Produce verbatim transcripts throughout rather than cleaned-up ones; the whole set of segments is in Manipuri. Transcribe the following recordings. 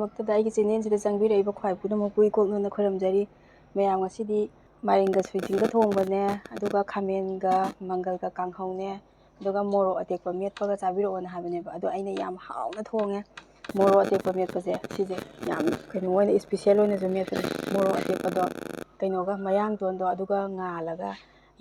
ꯃꯊꯛꯇ ꯑꯩꯒꯤ ꯆꯦꯅꯦꯜꯁꯤꯗ ꯆꯪꯕꯤꯔꯛꯏꯕ ꯈ꯭ꯋꯥꯏ ꯄꯨꯝꯅꯃꯛꯄꯨ ꯏꯀꯣꯛꯅꯅ ꯈꯣꯏꯔꯝꯖꯔꯤ꯫ ꯃꯌꯥꯝ, ꯉꯁꯤꯗꯤ ꯃꯥꯏꯔꯦꯟꯒ ꯁꯣꯏꯖꯤꯟꯒ ꯊꯣꯡꯕꯅꯦ, ꯑꯗꯨꯒ ꯈꯥꯃꯦꯟꯒ ꯃꯪꯒꯜꯒ ꯀꯥꯡꯍꯧꯅꯦ, ꯑꯗꯨꯒ ꯃꯣꯔꯣꯛ ꯑꯇꯦꯛꯄ ꯃꯦꯠꯄꯒ ꯆꯥꯕꯤꯔꯛꯑꯣꯅ ꯍꯥꯏꯕꯅꯦꯕ꯫ ꯑꯗꯣ ꯑꯩꯅ ꯌꯥꯝ ꯍꯥꯎꯅ ꯊꯣꯡꯉꯦ꯫ ꯃꯣꯔꯣꯛ ꯑꯇꯦꯛꯄ ꯃꯦꯠꯄꯁꯦ ꯁꯤꯁꯦ ꯌꯥꯝ ꯀꯩꯅꯣ ꯑꯣꯏꯅ, ꯏꯁꯄꯤꯁꯦꯜ ꯑꯣꯏꯅꯁꯨ ꯃꯦꯠꯄꯅꯦ꯫ ꯃꯣꯔꯣꯛ ꯑꯇꯦꯛꯄꯗꯣ ꯀꯩꯅꯣꯒ, ꯃꯌꯥꯡꯇꯣꯟꯗꯣ ꯑꯗꯨꯒ ꯉꯥꯜꯂꯒ,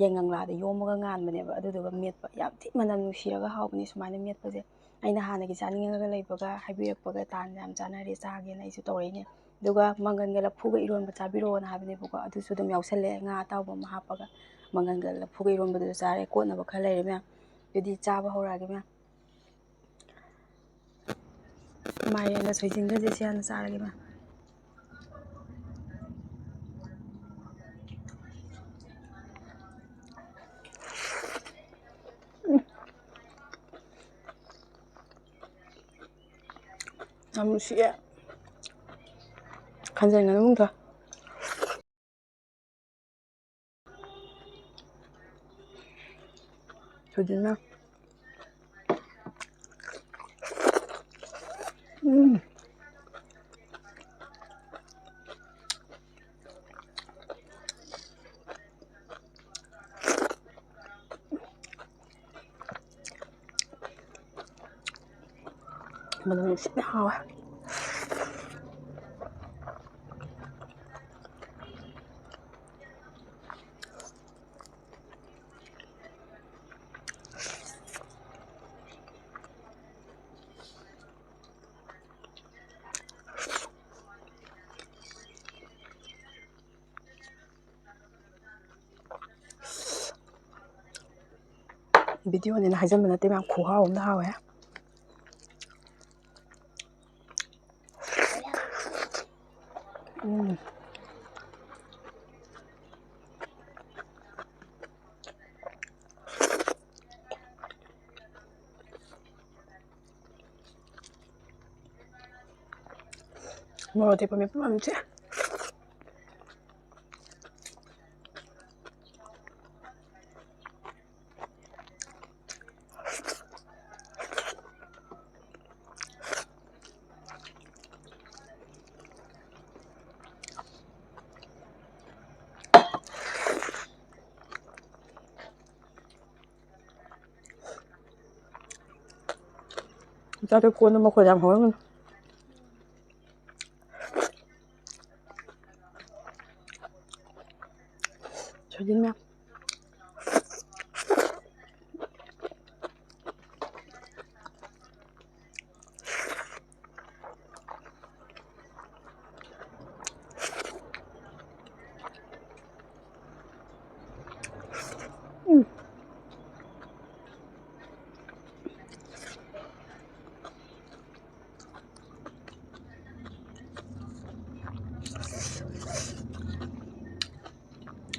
ꯌꯥꯏꯉꯪꯂꯥꯗ ꯌꯣꯝꯃꯒ ꯉꯥꯟꯕꯅꯦꯕ꯫ ꯑꯗꯨꯗꯨꯒ ꯃꯦꯠꯄ ꯌꯥꯝ ꯊꯤ ꯃꯅꯝ ꯅꯨꯡꯁꯤꯔꯒ ꯍꯥꯎꯕꯅꯦ ꯁꯨꯃꯥꯏꯅ ꯃꯦꯠꯄꯁꯦ꯫ ꯑꯩꯅ ꯍꯥꯟꯅꯒꯤ ꯆꯥꯅꯤꯡꯉꯒ ꯂꯩꯕꯒ ꯍꯥꯏꯕꯤꯔꯛꯄꯒ ꯇꯥꯟ ꯌꯥꯝ ꯆꯥꯟꯅꯔꯦ, ꯆꯥꯒꯦꯅ ꯑꯩꯁꯨ ꯇꯧꯔꯛꯏꯅꯦ꯫ ꯑꯗꯨꯒ ꯃꯪꯒꯟꯒ ꯂꯐꯨꯒ ꯏꯔꯣꯟꯕ ꯆꯥꯕꯤꯔꯛꯑꯣꯅ ꯍꯥꯏꯕꯅꯦꯕꯀꯣ, ꯑꯗꯨꯁꯨ ꯑꯗꯨꯝ ꯌꯥꯎꯁꯜꯂꯦ꯫ ꯉꯥ ꯑꯇꯥꯎꯕ ꯑꯃ ꯍꯥꯞꯄꯒ ꯃꯪꯒꯟꯒ ꯂꯐꯨꯒ ꯏꯔꯣꯟꯕꯗꯨꯁꯨ ꯆꯥꯔꯦ꯫ ꯀꯣꯠꯅꯕ ꯈꯔ ꯂꯩꯔꯦ ꯃꯌꯥꯝ꯫ ꯑꯗꯨꯗꯤ ꯆꯥꯕ ꯍꯧꯔꯛꯑꯒꯦ ꯃꯌꯥꯝ꯫ ꯃꯥꯏꯔꯦꯟꯒ ꯁꯣꯏꯖꯤꯟꯒꯁꯦ ꯁꯤ ꯍꯥꯟꯅ ꯆꯥꯔꯒꯦ ꯃꯌꯥꯝ꯫ ꯎꯝ꯫ ꯌꯥꯝ ꯅꯨꯡꯁꯤꯌꯦ꯫ ꯈꯟꯖꯟꯒꯅꯨ ꯏꯕꯨꯡꯊꯣꯏ꯫ ꯁꯣꯏꯖꯤꯟꯅ꯫ ꯎꯝ꯫ ꯃꯅꯝ ꯅꯨꯡꯁꯤꯠꯅ ꯍꯥꯎꯋꯦ꯫ ꯚꯤꯗꯤꯑꯣꯅꯤꯅ ꯍꯥꯏꯖꯟꯕ ꯅꯠꯇꯦ ꯃꯌꯥꯝ, ꯈꯨꯍꯥꯎ ꯑꯃ ꯍꯥꯎꯋꯦ꯫ ꯎꯝ꯫ ꯃꯣꯔꯣꯛ ꯑꯇꯦꯛꯄ ꯃꯦꯠꯄ ꯃꯌꯥꯝꯁꯦ꯫ ꯆꯥꯛꯇꯣ ꯀꯣꯟꯗ ꯃꯈꯣꯟ ꯌꯥꯝ ꯍꯧꯔꯝꯒꯅꯨ꯫ ꯁꯣꯏꯖꯤꯟ ꯃꯌꯥꯝ꯫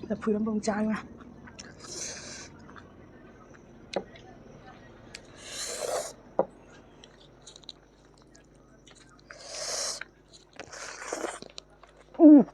ꯂꯐꯨ ꯏꯔꯣꯝꯕ ꯑꯃꯨꯛ ꯆꯥꯔꯒ꯫ ꯎꯝ꯫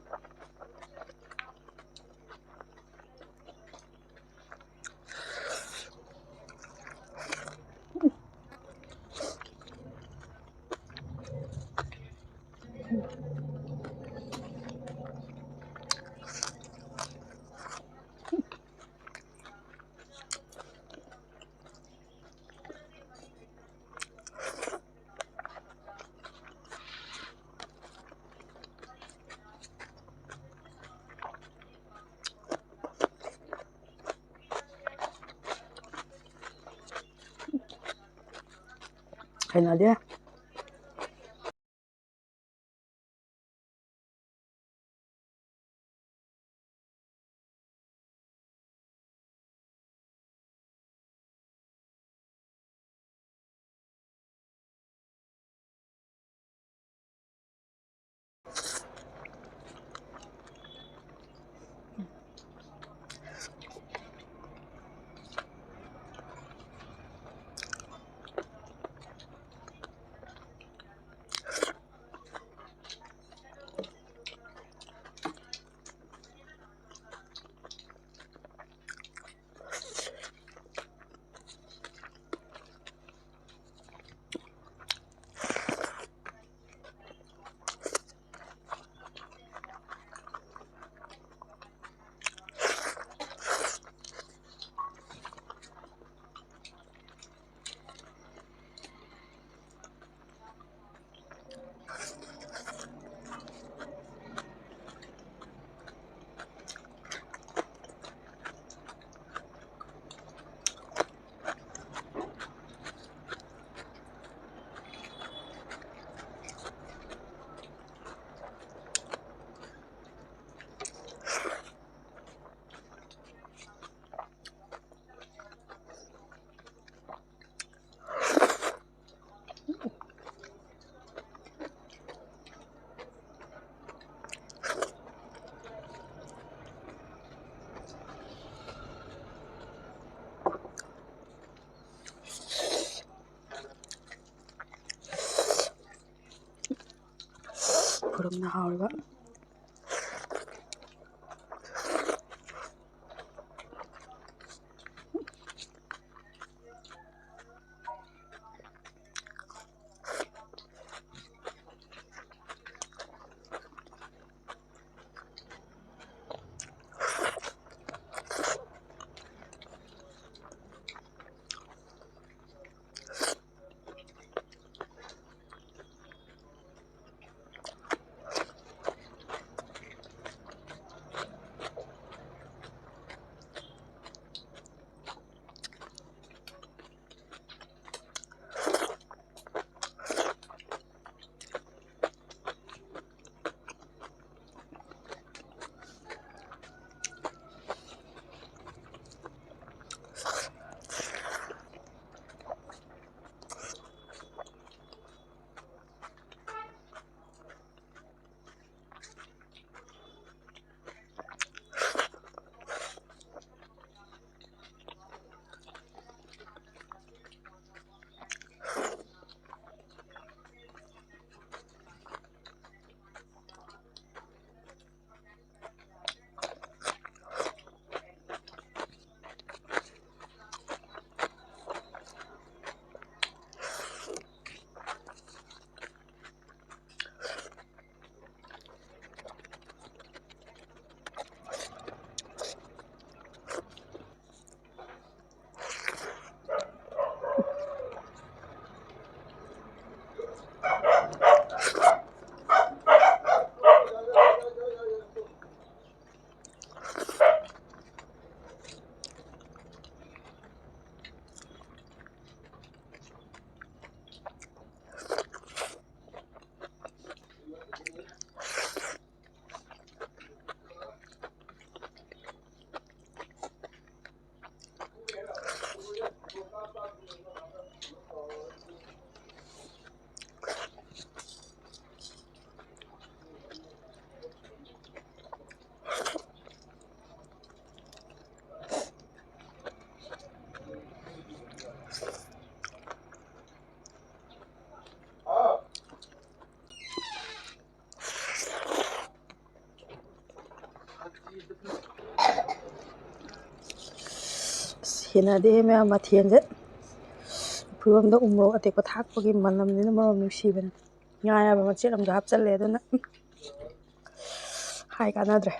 ꯍꯩꯅꯗꯦ꯫ ꯈꯨꯔꯨꯝꯅ ꯍꯥꯎꯔꯤꯕ꯫ ꯈꯦꯠꯅꯗꯦ ꯃꯌꯥꯝ ꯃꯊꯦꯜꯁꯦ꯫ ꯐꯤꯔꯣꯝꯗ ꯎꯃꯣꯔꯣꯛ ꯑꯇꯦꯛꯄ ꯊꯥꯛꯄꯒꯤ ꯃꯅꯝꯁꯤꯅ ꯃꯔꯣꯝ ꯅꯨꯡꯁꯤꯕꯅꯦ꯫ ꯉꯥ ꯑꯌꯥꯏꯕ ꯃꯆꯦꯠ ꯑꯃꯁꯨ ꯍꯥꯞꯆꯜꯂꯦ, ꯑꯗꯨꯅ ꯍꯥꯏ ꯀꯥꯟꯅꯗ꯭ꯔꯦ꯫